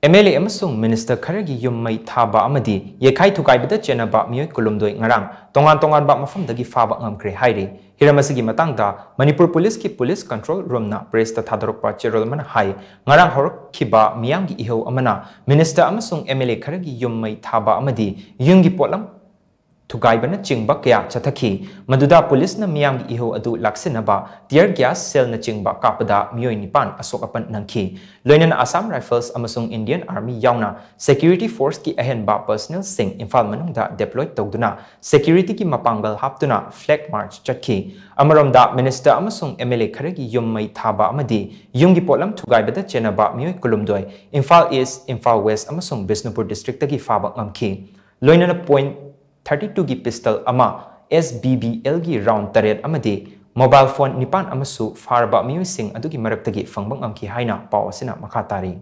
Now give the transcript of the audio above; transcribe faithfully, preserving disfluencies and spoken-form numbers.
MLA ꯑꯃꯁꯨꯡ minister ꯈꯔꯒꯤ ꯌꯨꯝ ꯃꯩ ꯊꯥꯕ ꯑꯃꯗꯤ ꯌꯩꯈꯥꯏ ꯊꯨꯒꯥꯏꯕꯗ ꯆꯦꯟꯅꯕ ꯃꯤꯑꯣꯏ ꯀꯨꯟꯍꯨꯝꯗꯣꯏ ꯉꯔꯥꯡ ꯇꯣꯉꯥꯟ ꯇꯣꯉꯥꯟꯕ ꯃꯐꯝꯗꯒꯤ ꯐꯥꯕ ꯉꯝꯈ꯭ꯔꯦ ꯍꯥꯏꯔꯤ꯫ ꯍꯤꯔꯝ ꯑꯁꯤꯒꯤ ꯃꯇꯥꯡꯗ ꯃꯅꯤꯄꯨꯔ ꯄꯨꯂꯤꯁꯀꯤ police control roomꯅ pressꯇ ꯊꯥꯗꯣꯔꯛꯄ ꯆꯦꯔꯣꯜ ꯑꯃꯅ ꯍꯥꯏ, ꯉꯔꯥꯡ ꯍꯧꯔꯛꯈꯤꯕ ꯃꯤꯌꯥꯝꯒꯤ ꯏꯍꯧ ꯑꯃꯅ minister ꯑꯃꯁꯨꯡ MLA ꯈꯔꯒꯤ ꯌꯨꯝ ꯃꯩ ꯊꯥꯕ ꯑꯃꯗꯤ ꯌꯨꯝꯒꯤ ꯄꯣꯠꯂꯝ ꯊꯨꯒꯥꯏꯕꯅꯆꯤꯡꯕ ꯀꯌꯥ ꯆꯠꯊꯈꯤ꯫ ꯃꯗꯨꯗ ꯄꯨꯂꯤꯁꯅ ꯃꯤꯌꯥꯝꯒꯤ ꯏꯍꯧ ꯑꯗꯨ ꯂꯥꯛꯁꯤꯟꯅꯕ tear gas shellꯅꯆꯤꯡꯕ ꯀꯥꯞꯄꯗ ꯃꯤꯑꯣꯏ ꯅꯤꯄꯥꯟ ꯑꯁꯣꯛ ꯑꯄꯟ ꯅꯪꯈꯤ꯫ ꯂꯣꯏꯅꯅ Assam Rifles ꯑꯃꯁꯨꯡ Indian Army ꯌꯥꯎꯅ security forceꯀꯤ ꯑꯍꯦꯟꯕ personnelꯁꯤꯡ ꯏꯝꯐꯥꯜ ꯃꯅꯨꯡꯗ deploy ꯇꯧꯗꯨꯅ securityꯒꯤ ꯃꯄꯥꯡꯒꯜ ꯍꯥꯞꯇꯨꯅ flag march ꯆꯠꯈꯤ꯫ ꯑꯃꯔꯣꯝꯗ minister ꯑꯃꯁꯨꯡ MLA ꯈꯔꯒꯤ ꯌꯨꯝ ꯃꯩ ꯊꯥꯕ ꯑꯃꯗꯤ ꯌꯨꯝꯒꯤ ꯄꯣꯠꯂꯝ ꯊꯨꯒꯥꯏꯕꯗ ꯆꯦꯟꯅꯕ ꯃꯤꯑꯣꯏ ꯀꯨꯟꯍꯨꯝꯗꯣꯏ ꯏꯝꯐꯥꯜ East, ꯏꯝꯐꯥꯜ West ꯑꯃꯁꯨꯡ ꯕꯤꯁꯅꯨꯄꯨꯔ districtꯇꯒꯤ ꯐꯥꯕ ꯉꯝꯈꯤ꯫ ꯂꯣꯏꯅꯅ point thirty twoꯒꯤ pistol ꯑꯃ, SBBLꯒꯤ round ꯇꯔꯦꯠ ꯑꯃꯗꯤ mobile phone ꯅꯤꯄꯥꯟ ꯑꯃꯁꯨ ꯐꯥꯔꯕ ꯃꯤꯑꯣꯏꯁꯤꯡ ꯑꯗꯨꯒꯤ ꯃꯔꯛꯇꯒꯤ ꯐꯪꯕ ꯉꯝꯈꯤ ꯍꯥꯏꯅ ꯄꯥꯎ ꯑꯁꯤꯅ ꯃꯈꯥ ꯇꯥꯔꯤ꯫